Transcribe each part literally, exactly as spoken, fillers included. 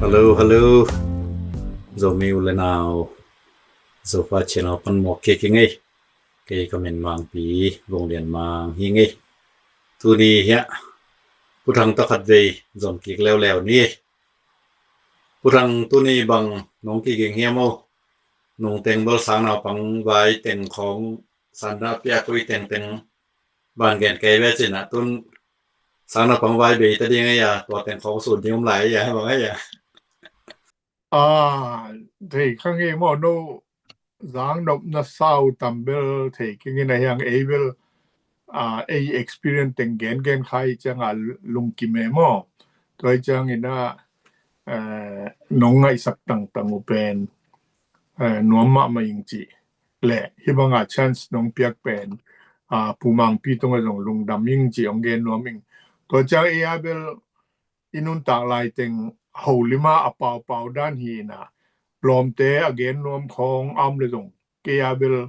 Hello, hello. Zomi u le nau, Zopa channel pan mawk kik hi ing ei. Kei ka min Mangpi, Vung Lian Mang hi ing ei. Tuni hiah Pu Thang tawh khat vei zom kik leuleu ni. Pu Thang, tuni bang nong kiging hiam aw? Nungteng bel sang naupang vai teng khawng, sanda pia kui tengteng ban gen kei ve cin ah, tun sang naupang vai bei ta ding ei a, tua teng khawng sun ding om lai ei a, bang ei a. A, thei kha ngei maw, no zang nopna sau tam bel thei kingin a hiang ei bel, a, ei experience teng gen gen kha i ciang a lungkim e maw. Tua i ciangin a, eh, nong ngaihsak tangtang uh pen, eh, nuam mahmah ing cih le hih banga chance nong piak pen, a, Pu Mangpi tungah zong lungdam ing cih hong gen nuam ing. Tua ciang ei a bel i nuntak laiteng holima a paupau dan hi inah, lawmte a gen nuam khawng a om le zong kei a bel,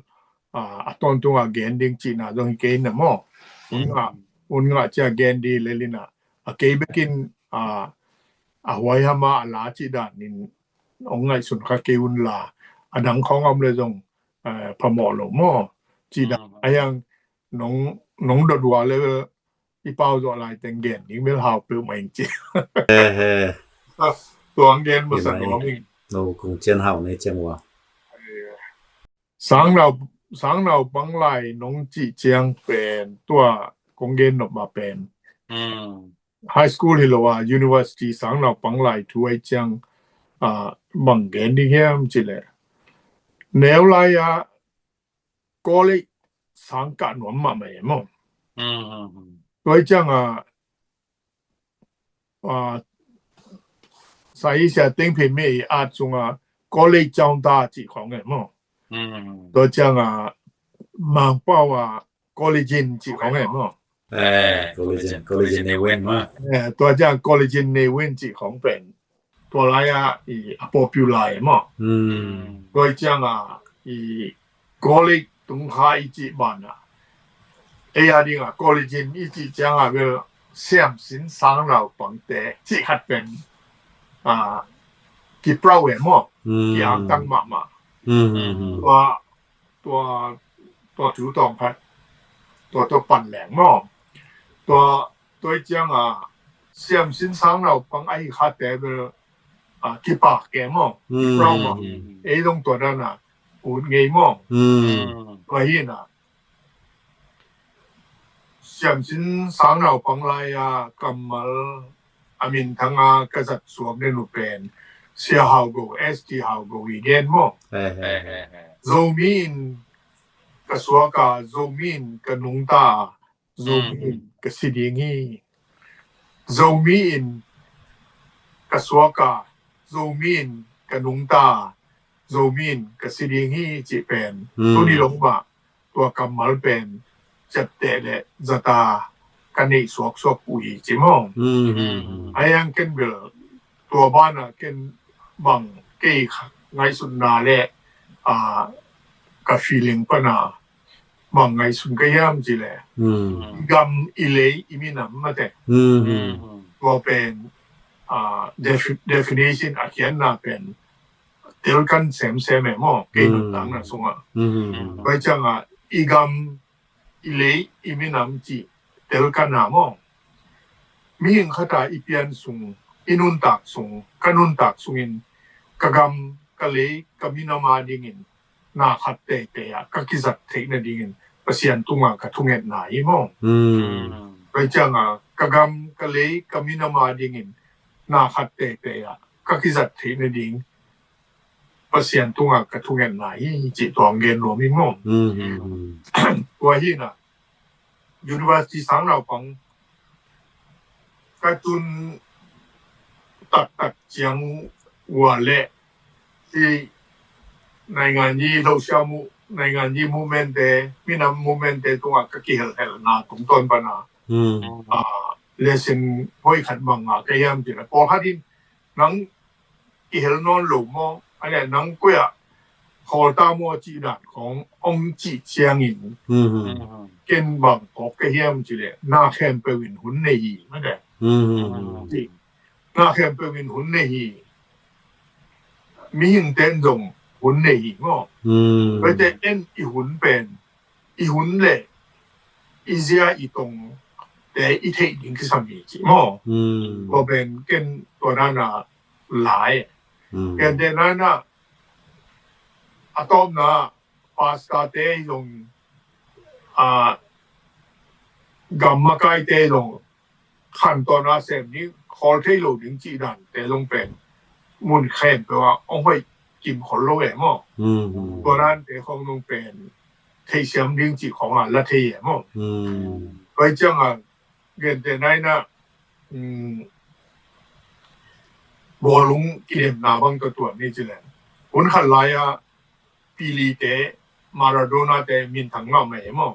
a, a tawntunga gen ding cihna zong hi kei na maw. Un ngah, un ngah cia gen di lel inah, a kei bekin, a, a huai hama a la cih danin hong ngaihsun kha kei un la, a dang khawng a om le zong, eh, phamawh lo maw. Cih dan a hiang nong, nong dot ua le i pau zawh laiteng gen ding bel hau peuhmah ing ci. He, he. Tuang gen masa nuam ing. No kong cian hau nei ciang ua. Sang nau, sang naupang lai nong cih ciang pen tua kong gen nop ma pen. High school hi lo a, university sang naupang lai thu ai ciang, a, bang gen ding hiam ci le. Neu lai a, college sang kah nuam mahmah e maw. Tua i ciang a, a, sai sia teng phe me i at sung a college caung ta cih khawng e maw. Tua i ciang a Mangpau a college in cih khawng e maw. Eh, college in, college in nei wen maw. Eh, tua i ciang college in nei wen cih khawng pen tua lai a i a popular e maw. Tua i ciang a i college tung kha i cih ban a, ei a ding a college in i cih ciang a bel siamsin sang naupangte cih khat pen, a, kiprau e maw. Kiangtang mahmah. Tua, tua, tua thu tawng khat, tua, tua pan leng maw. Tua, tua i ciang a siamsin sang naupang ahi khate bel, a, kipak e maw. Kiprau maw. Ei dong tua dan a ut ngei maw. Tua hi na siamsin sang naupang lai a kammal a minthang a ka zat suak den uh pen Sia Hau Go, S T Hau Go i gen maw. Zomi in ka suak a, Zomi in ka nungta, Zomi in ka si ding hi. Zomi in ka suak a, Zomi in ka nungta, Zomi in ka si ding hi cih pen tuni lawng mah tua kammal pen ciapteh le zata ka neih suaksuak uh hi ci maw. A hiang ken bel tua banah ken bang kei ngaihsutna le, a, ka feeling pana bang ngaihsun ka hiam ci le, i gam i lei i minam mate. Tua pen, a, defi-, definition a khiatna pen telkan semsem e maw, kei nuntakna sungah. Tua i ciangah i gam i lei i minam cih telkan a maw. Mihing khata i pian sung, i nuntak sung, ka nuntak sungin ka gam, ka lei, ka minam a dingin na khat teitei ah ka kizat theih nadingin Pasian tungah ka thungetna hi maw. Tua i ciangah ka gam, ka lei, ka minam a dingin na khat teitei ah ka kizat theih nading Pasian tungah ka thungetna hi cih tuang gen nuam hi maw. Tua hi na university sang naupang ka tun taktak ciang ua le i naingan yi lo siam uh, naingan yi movement te, minam movement te tungah ka kihelhelna tungtawn pana, a, lesson hoih khat bang ngah ka hiam cih le pawlkhat in nang i hel nawn lo maw, a le nang koi ah khawl ta maw cih dan khawng ong cih ciangin ken bang kawk ka hiam cih le na khempeuh in hun nei hi mate. Na khempeuh in hun nei hi. mihingte in zong hun nei hi maw. Koite en i hun pen, i hun le i zia i tong te i theih ding kisam hi ci maw. Tua pen ken tua dana lai. Ken te nana a tawpna pastor te zong, a, gam makaite zong khantawn a sem ding, khawl thei lo ding cih dan te zong pen mun khempeuh ah hong hoih kim khol lo e maw. Tua dan te khong zong pen theihsiam ding cih khong a la thei e maw. Tua hi ciang a gente naina, um, bawlung kidemna bang tua tuan ni ci leng, hun khat lai a Pele te, Maradona te minthang mahmah e maw.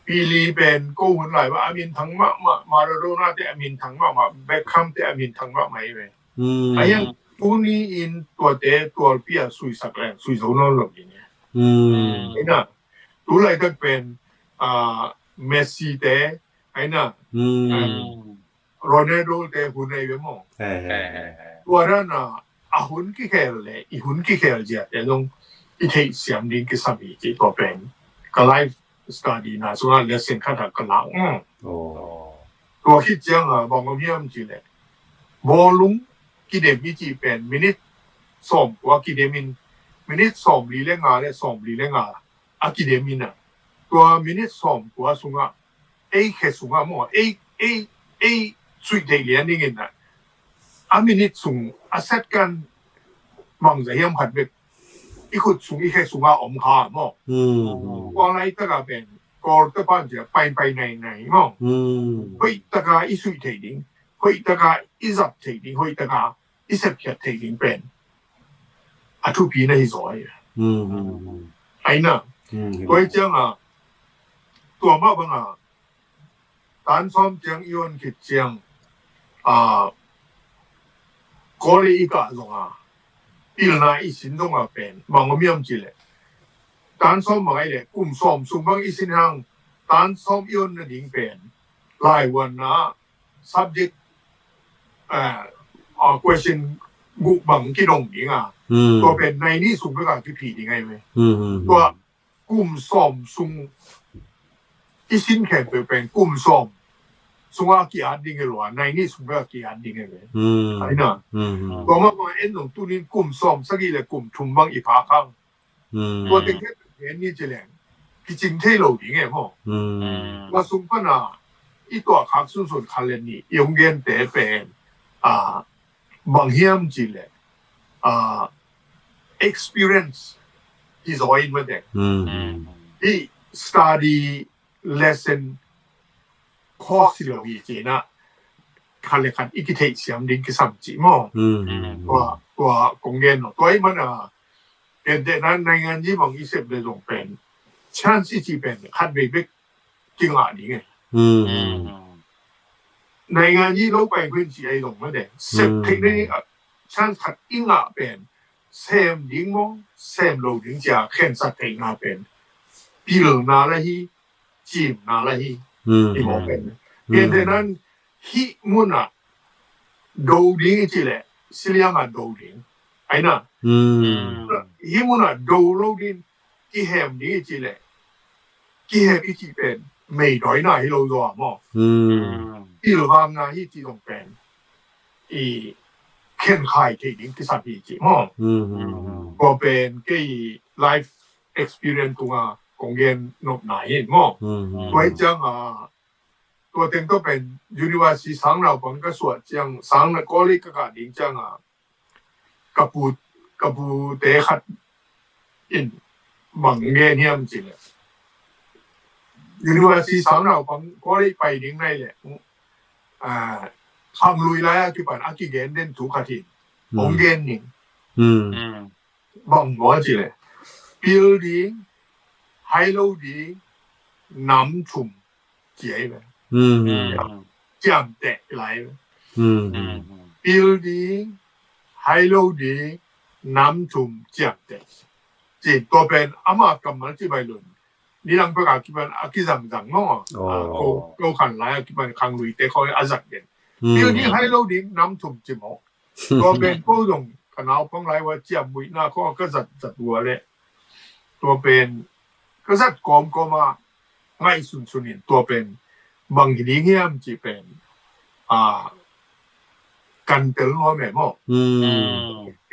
Pele pen ko hun lai va a minthang mahmah, Maradona te a minthang mahmah, Beckham te a minthang mahmah e ve. A hiang tuni in tuate tualpi a suisak leng sui zo nawn lo ding e. Ina, tu laitak pen, a, Messi te, aina, Ronaldo te hun ahi ve maw. Tua dana a hun kikhel le i hun kikhel zia te zong i theihsiam ding kisam hi ci tua pen ka life study na sungah lesson khat a ka lak. Tua khit ciang a bang om hiam ci le, bawlung kidem i ci pen minute sawmkua kidem in, minute sawmli le nga le sawmli le nga a kidem in a, tua minute sawmkua sungah ei khe sungah maw, ei, ei, ei suih theih lian dingin a, a minute sung a second bangzah hiam khat bek i khut sung i khe sungah om kha maw. Tua laitaka pen kawlta pan cia paipai nainai maw. Hoihtaka i suih theih ding, hoihtaka i zap theih ding, hoihtaka i sepkhiat theih ding pen a thupi na hi zaw hi. Aina, tua hi ciang a, tua mah bang a, tan sawm ciang i on khit ciang a, kawli i kah zong a, pilna i sin zong a pen bang om hiam ci le, tan sawm bang ai le kum sawm sung bang i sin hang, tan sawm i on nading pen laivuanna subject, eh, uh, question guk bang kidong ding a. Tua pen nai nih sung bek a kiphi ding ai ve. Tua kum sawm sung i sin khempeuh pen kum sawm sunga ki-at ding e lua, nai nih sung bek a ki-at ding e ve. Aina. Tua mah bang en zong tunin kum sawm sagih le kum thum bang i phak hang. Tua teng khempeuh gen ni ci leng kicing thei lo ding e maw. Tua sung pana i tuah khak sunsun khat le nih i hong gente pen, a, bang hiam ci le, a, experience hi zaw in mate. Hi study lesson course hi lo hi ci na, khat le khat i kitheihsiam ding kisam ci maw. Tua, tua kong gen lo. Tua i mana, ken te nan naingan ji bang i sep le zong pen chance i ci pen khat vei bek kingah ding e. Naingan ji lo pai khuin ci ai zong mate. Sep theih ding chance khat i ngah pen sem ding maw, sem lo ding cia khensat theihna pen pilna la hi, cimna la hi. Hi maw pen. Ken te nan hih munah do ding i ci le, siliang a do ding. Aina. Hih munah do lo ding, kihem ding i ci le, kihem i ci pen meidawina hi lo zaw maw. Pilvangna hi ci zong pen i khenkhai thei ding kisam hi ci maw. Tua pen kei life experience tunga kong gen nopna hi maw. Tua hi cianga, tua teng tawh pen university sang naupang ka suah ciang, sang na college ka kah ding cianga, ka pu, ka pute khat in bang gen hiam ci le, university sang naupang college pai ding nai le, a, khanglui lai a kipan a kigen den thu khat hi. Hong gen ning. Bang maw ci le, pil ding, hai lo ding, nam thum ci ai ve. Ciamteh lai ve. Pil ding, hai lo ding, nam thum ciamteh. Ci tua pen ama kammal ci bai lun. Nidang pek a kipan a kizangzang maw. Ko, ko khan lai a kipan khanglui te khawng a zat den. Pil ding, hai lo ding, nam thum ci maw. Tua pen ko zong ka naupang lai ua ciammuihna khawng ka zat zat ua leh tua pen ka zat kawmkawm a ngaihsun sunin tua pen bang hi ding hiam ci pen a kan tel nuam e maw.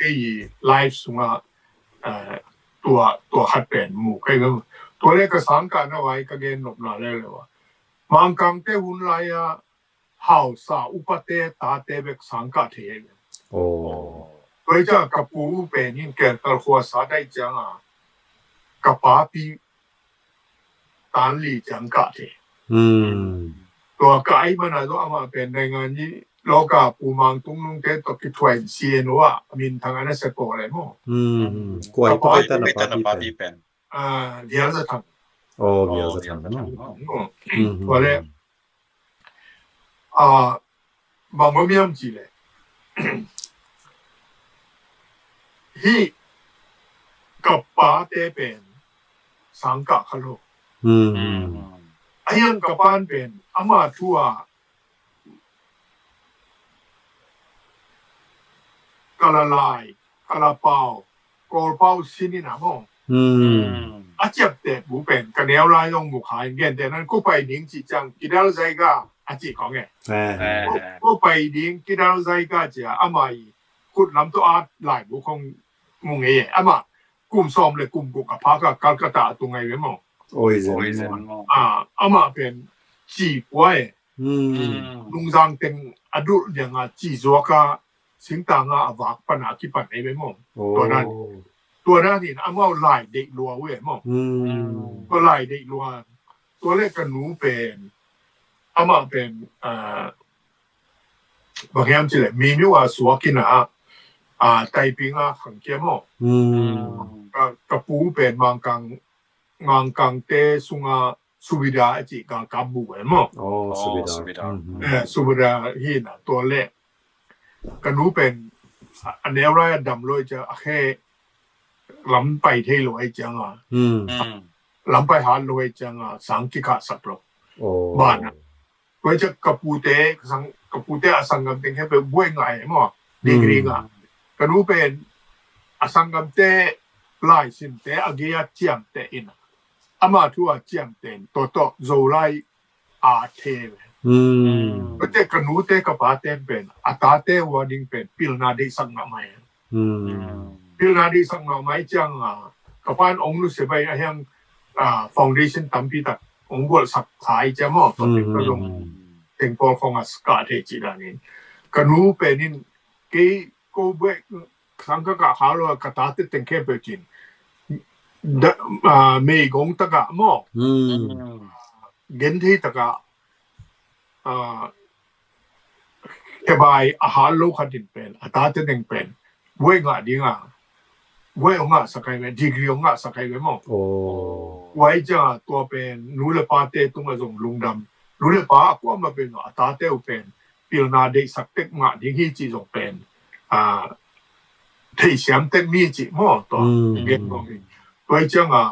Ei life sungah tua tua khat pen mu kai maw. Tua le ka sangkah na vai ka gen nopna le le ua Mangkangte hun lai a hausa upate tate bek sangkah thei e. Tua hi ciang ka pu pen in Kelkal khua sa dai ciang a ka papi tan li ciang kah thei. Tua ka ai mana zo ama pen dai ngan ni loka pu Mang Tung Nung te to ki thuai si en wa min thang ana se ko le mo. Kuai pai ta na papi pen. Vial za thang. Oh, vial za thang na. Tua le a bang om hiam ci le hi ka pate pen sangkah kha lo. A hiang ka pan pen ama thu a ka la lai ka la pau Kawlpau sinin a maw. A ciapteh bu pen ka neu lai zong mu kha in gente nan ko pai ding ci ciang kidal zai ga a ci kong e. Ko pai ding kidal zai ga ci a ama i khut lam to at lai bu kong mu ngei e ama kum sawm le kum guk a pha ka Calcutta a tu ngai ve maw. Ama pen ci pua e. Lungzang teng a dulh diang a ci zuak a singtang a a vak pan a kipan ei ve maw. Tua dan tua dan in amau lai deih lua uh e maw. Tua lai deih lua tua le ka nu pen amah pen bang hiam ci le mi miu a suak in a taiping a khang kia maw. Ka pu pen Mangkang Mangkangte sunga subida a ci galkap bu e maw. Subida hi na tua le ka nu pen a neu lai a dam lo i ciang a khe lam pai thei lo ai ciang a lam pai hat lo ai ciang a sang kikhah sak lo. Ban a tua i ciang ka pute ka pute a sanggam teng he pe buai ngai e maw. Degree nga ka nu pen a sanggamte laisimte a gei a ciamteh in ama thu a ciamteh in tawtawh Zolai a the ve. Pate ka nute ka pate pen a tate ua ding pen pilna deihsak ngah mai. Pilna deihsak ngah mai ciang a ka pan ong nu se bai a hiang foundation tampi tak ong gualsak sai ciang maw. Tengpawl khong a ka thei ci danin ka nu pen in kei ko buek sang ka kah kha lo ka tate teng khe pe cin meigong taka maw. Gen thei taka kebai a hal lo khat in pen a tate teng pen buai ngah ding a buai ong ngah sakai ve degree ong ngah sakai ve maw. Buai ciang a tua pen nu le pate tung a zong lungdam nu le pa a kuama pen a tate uh pen pilna deihsak tek ngah ding hi ci zong pen theisiam tek mi ci maw. Tua gen maw hi. Tua hi ciang a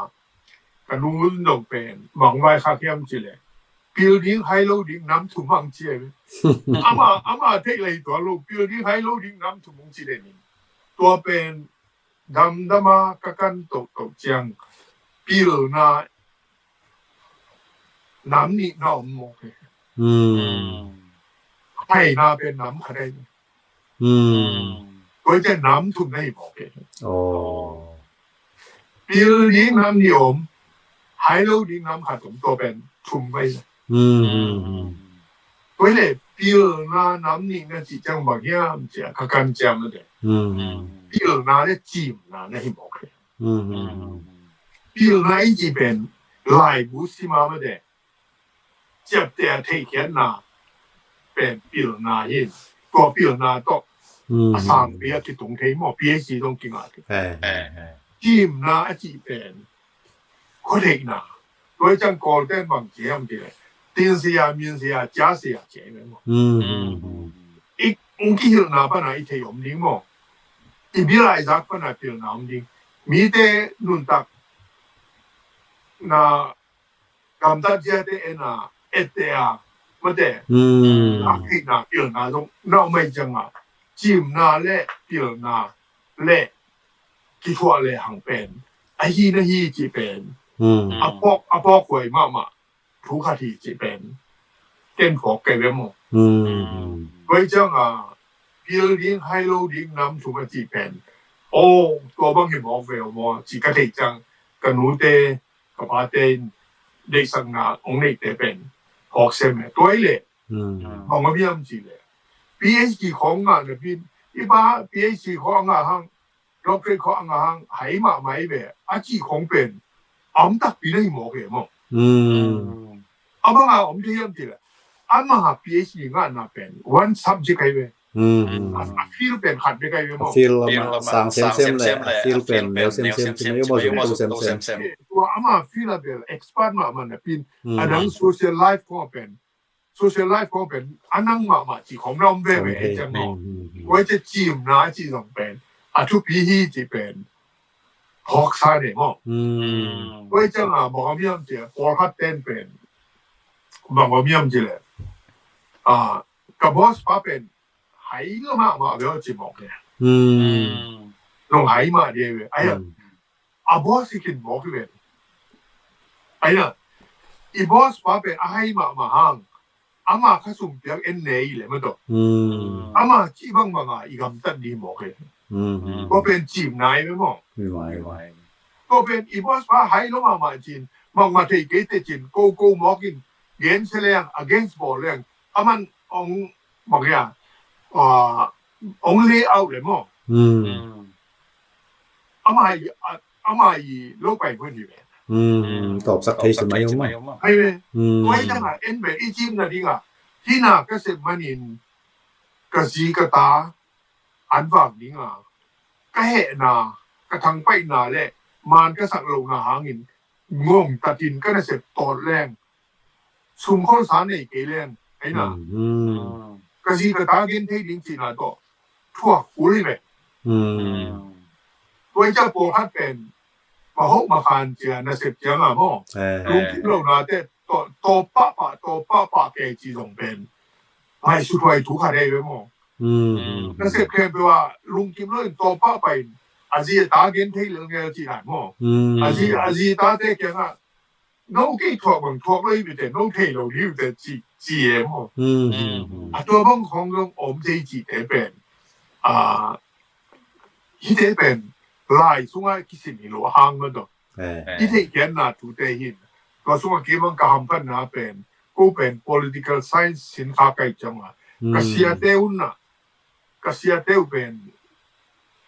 ka nu zong pen bang vai khak hiam ci le pil ding hai lo ding nam thum ang ci e. Ama ama theih lei tua lo pil ding hai lo ding nam thum ang ci le ning tua pen damdama ka kan tohtoh ciang pilna nam nih na om mawk hi. Haina pen nam khat ai. Tua i ciang nam thum na hi mawk hi. Pil ding nam nih om hai lo ding nam khat om tua pen thum mai. Tua hi le pilna nam nih na cih ciang bang hiam cia ka kan ciam na de. Pilna le cimna na hi mawk hi. Pilna i cih pen laibu sima ma de ciapte a theihkhiatna pen pilna hi. Tua pilna tawh a sangpi a kitung thei maw PhD zong kingah thei. Cimna a cih pen khuatheihna. Tua i ciang Kawlten bang ci hiam ci le tin sia min sia cia sia ci ai maw. I ung kihilhna pana i thei om ding maw. I bilai zak pana pilna om ding mite nuntak na gamtat ziate ena ette a mate a theihna pilna zong na om ai ciang a cimna le pilna le kithuah le hang pen ahi na hi cih pen a phawk a phawk huai mahmah thu khat hi cih pen ken phawk kei ve maw. Tua hi ciang a pil ding hai lo ding nam thum a cih pen aw tua bang hi mawk ve aw maw cih ka thei ciang ka nute ka pate in deihsakna ong neihte pen phawk sem e. Tua hi leh bang om hiam cih leh PhD khawng ngah napin i pa PhD khawng ngah hang doctorate khawng ngah hang hai mahmah hi ve a cih khawng pen a om takpi na hi mawk e maw. A banga om thei hiam cih leh ama PhD ngahna pen one subject ahi ve. A field pen khat bek ahi ve maw. Field lamah sang semsem le a field pen neu semsem ci mai maw zong to semsem. Tua ama field a bel expert mahmah napin a dang social life khawng pen social life khawng pen a nang mahmah ci khawng na om veve hi ciang maw. Tua hi ciang cimna a ci zong pen a thupi hi ci pen phawksa ne maw. Tua hi ciang a bang om hiam ci a pawlkhat ten pen bang om hiam ci leh a ka boss pa pen hai lo mahmah ve aw ci mawk ne. Nong hai mah de ve ai a boss hi kin mawk hi ve. Ai na i boss pa pen a hai mahmah hang ama kha sum piak en nei le ma tawh ama ci bangbang a i gamtat di mawk hi. Ko pen cim nai ve maw. Ko pen i boss pa hai lo mahmah cin mahmah thei kei te cin ko ko mawk in gen se leng against bawl leng aman ong bang ya ong lay out le maw. Ama i ama i lo pai pun hi ve. Tawpsak thei si mai om maw. Hai ve. Tua hi dang a en ve i cim na ding a hina ka sep manin ka zi ka ta an vak ding a ka hehna ka thangpaihna le man ka sak lohna hangin ngong tatin ka nasep tawt leng sum kholsa nei kei leng aina ka zi ka ta gen thei ding cihna tawh thuak kul hi ve. Tua hi ciah pawlkhat pen mahoh makhan cia nasep cianga maw lungkim lohna te tawp pahpah tawp pahpah kei ci zong pen ngaihsuthuai thu khat ei ve maw. Nasep khempeuh ah lungkim lo in tawp pahpah in a zi a ta gen thei lel ngel cihna maw. A zi a zi tate kiangah no kei thuak bang thuak lo hi bite no thei lo hi bite ci ci e maw. A tua bang khawng zong om thei cihte pen a hite pen lai sungah kisim hi lo a hang maw tawh. I theih khiatna thute hin tua sungah kei bang ka hamphatna pen ko pen political science sin kha kai cianga ka siate unna ka siate uh pen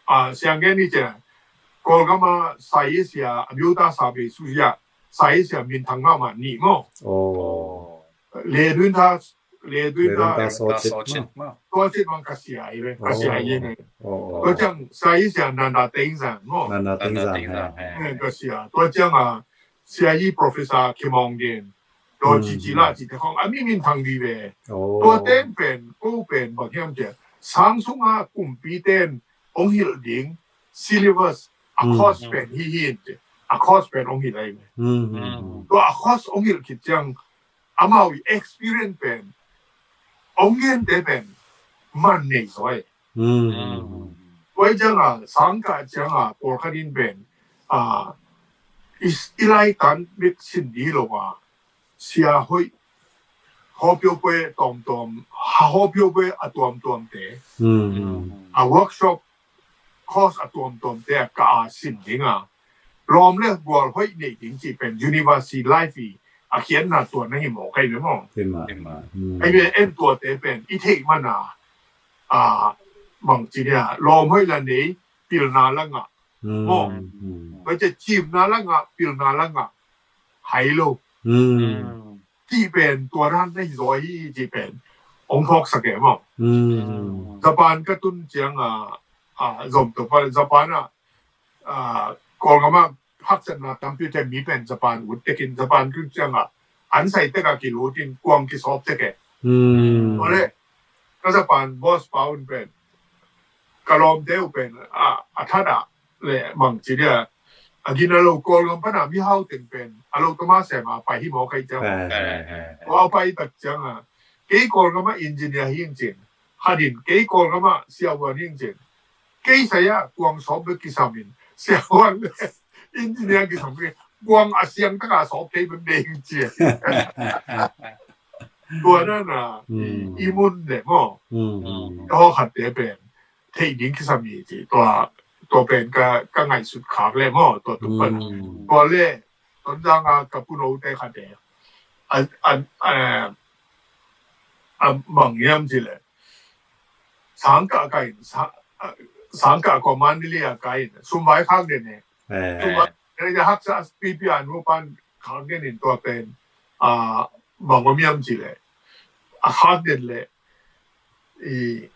a siang gen ni cia Kawlgama sai sia a biuta sa bei su sia sai sia min thang mahmah ni maw. Le duin tha le duin tha tua cit mang ka sia i ve ka sia i ne. Tua ciang sai sia nanda teng zang maw. Nanda teng zang ka sia tua ciang a sia i professor Kimong Din tua cici la ci te khong a mi min thang di ve. Tua ten pen ko pen bang hiam cia sang sunga kumpi ten ong hilh ding syllabus a course pen hi hin cia a course pen ong hilh ai ve. Tua a course ong hilh khit ciang amau i experience pen ong gen te pen man nei soi. Koi cianga sangkah cianga pawlkhat in pen a i lai tan bek sin di lo a sia hoih hawpio pue tawmtawm hawpio pue a tuamtuamte a workshop course a tuamtuamte a ka a sin dinga lawm le gual hoih nei ding ci pen university life i a khiatna tua na hi maw kai ve maw. Ai ve en tuate pen i theih mana a bang ci dia lawm hoih la nei pilna la ngah maw. Bai cia cimna la ngah pilna la ngah hai lo. Cih pen tua dan na hi zaw hi cih pen ong phawksak e maw. Japan ka tun cianga a zom to pa Japan ah a Kawlgama haksatna tampi te mi pen Japan ut tekin Japan tun cianga an sai teka kilutin kuang kisawp teke. Ole ka Japan boss pa un pen ka lawmte uh pen a a thada le mang ci dia a gina lo Kawlgam pana mi hau teng pen a lo tama sema pai hi maw kai ciang. Tua pai tak cianga kei Kawlgama engineer hi cin hadin kei Kawlgama siavuan hi cin Kei saya kuang sawp bek kisam in, siahuan le engineer kisam bek, kuang a siang taka sawp kei bek ding cia. Tua na na i mun le maw, ka hawkhatte pen thei ding kisam i ci. Tua tua pen ka ka ngaihsut khak le maw, tua tuk pan. Tua le Tonzang a ka puno te khate a a a a mang yam ci le, sangkah ka in, sangkah ko Mandalay a ka in, sumvai khak den e. Sumvai ya haksa pipi a nu pan khak den in, tua pen a mang om yam ci le, a khak den le i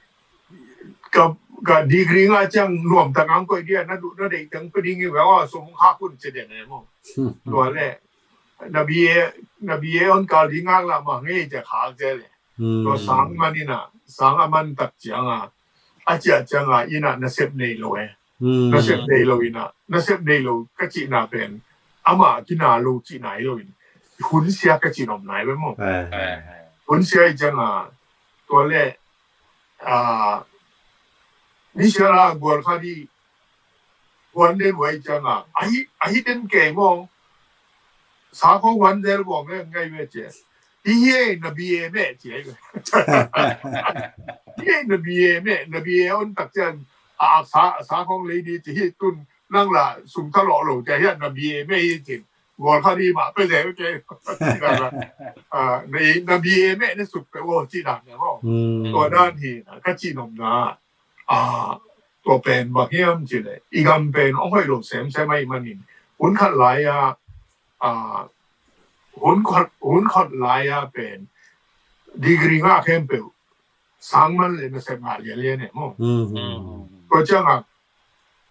ka ka degree nga ciang nuam ta ngang koih dia, na duh na deih teng pe ding i ve, aw sum khak un ci den e maw. Tua le na B A na B A on kal ding ngak la mah ngei cia khak cia le. Tua sang man ina, sang a man tak cianga a ciah cianga ina nasep nei lo e. Nasep nei lo ina, nasep nei lo ka cihna pen ama kina lo cihna hi lo in, hun sia ka cih nopna hi ve maw. Hun sia hi cianga tua le a ni sia la gual kha di huan den huai cianga ahi ahi den kei maw. Sa khong huan zel buang le ngai ve cia. Hi hi na B A meh cia. Hi hi na B A meh, na B A on tak cian a sa sa khong lei di ci hi tun nang la sum ta lo lo cia hi na B A meh hi cin. Gol kha di ma pe zel ke. Na B A meh ne suk pe wo ci dan ne ho. Tua dan hi na ka ci nom na. A tua pen bang hiam ci le, i gam pen ong hoih lo semsem ahi manin, hun khat lai a a hun khat hun khat lai a pen degree nga khempeuh sang man le nasep nga lian lian e maw. Tua cianga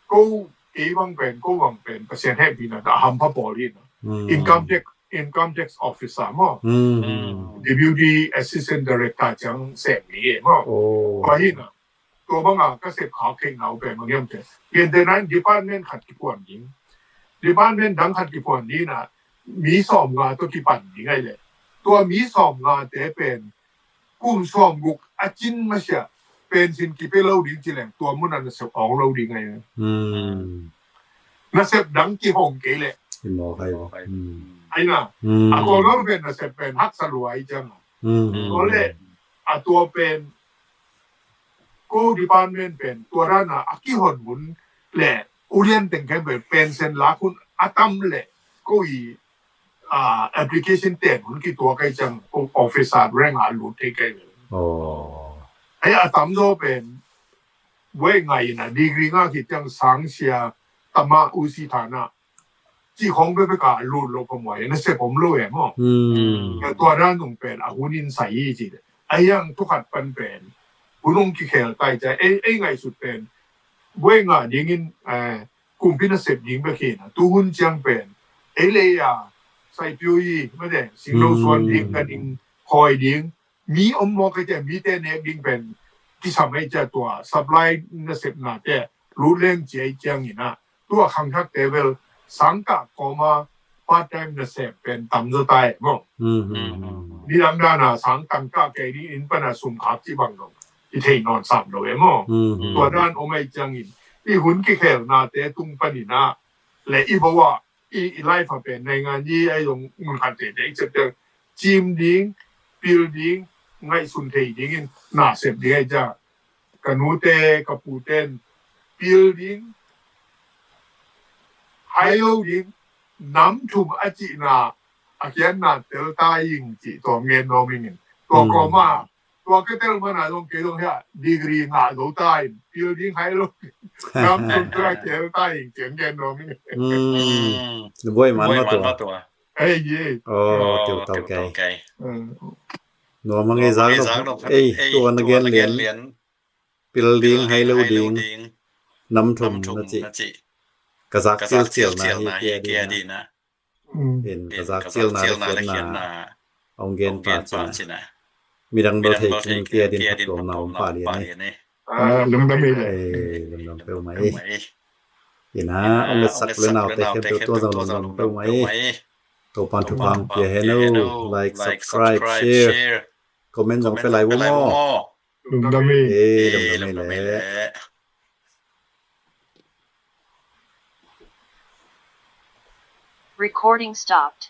ko kei bang pen, ko bang pen Pasian hehpihna ta hampha pawl hi na. Income tax, income tax officer maw. Deputy Assistant Director ciang sem ni e maw. Tua hi na. Tua banga ka sep khak theihna uh pen bang hiam te, gentehna in department khat kiphuan ding, department dang khat kiphuan ding na, mi sawm nga tawh kipan ding ahi le, tua mi sawm nga te pen kum sawm guk a cin masia pension kipia lo ding ci leng tua mun a nasep awng lo ding ahi. Nasep dang kihong kei le. Ahi na, a kawlor pen nasep pen haksa lua ahi ciang a, tua le a tua pen ko department pen tua dana a kihon hun le ulian teng khempeuh pension lak hun a tam le ko i a application ten hun kituak ahi ciang ko officer rank a lut thei kei ve. Ahi a tamzaw pen buai ngai ina degree nga khit ciang sangsia tama usi thana cih khong bekbek a lut lo phamawh e, nasep om lo e maw. Tua dan zong pen a hun in sai hi ci. Ahi hang thukhat pan pen hun hong kikhel tai ca, ei ngaihsut pen buai ngah dingin kumpi nasep ding bek hi na, tuhun ciang pen ei lei a saipio i mate singlo suan ding, ka ding khawi ding, mi om mawk ahi ciah mite nek ding pen kisam ahi ciah tua supply nasepnate lut leng ci ahi ciangin ah tua khangthakte bel sangkah kawma part time nasep pen tamzaw ta e maw. Nidang dana sang tangkah kei ding inn pana sum khak ci bang dong i thei nawn sam lo e maw. Tua dan om ahi ciangin i hun kikhelnate tung panin ah le i bo ah i, i life a pen naingan i a zong mun khat tete i cep teng cim ding, pil ding, ngaihsun thei dingin nasep ding ahi ciah ka nute ka pute in pil ding, hai lo ding, nam thum a cihna a kianna tel ta ing cih tua ngen nuam ingin tua kawma tua ka tel mana zong kei zong hia degree ngah zo ta in pil ding hai lo ding nam thum tel ta ing cih ngen nuam ingin. Buai man ma tua. Ei ye. Tiu tau kei. Nuam a ngei zak lo. Ei tua na gen lian. Pil ding hai lo ding, nam thum na cih. Ka zak cilcilna hi kia dihna. In ka zak cilna le khiatna a hong gen pa cina. Midang bel thei khin kia din phattuamna om pa lian hi. Lungdam hi le. Lungdam peuhmah hi. Ina hong letsak le naute khiamteu tua zong lungdam peuhmah hi. Topan thupha hong pia hen o. Like, subscribe, share, comment zong pia lai vo maw. Lungdam hi. Lungdam hi le. Recording stopped.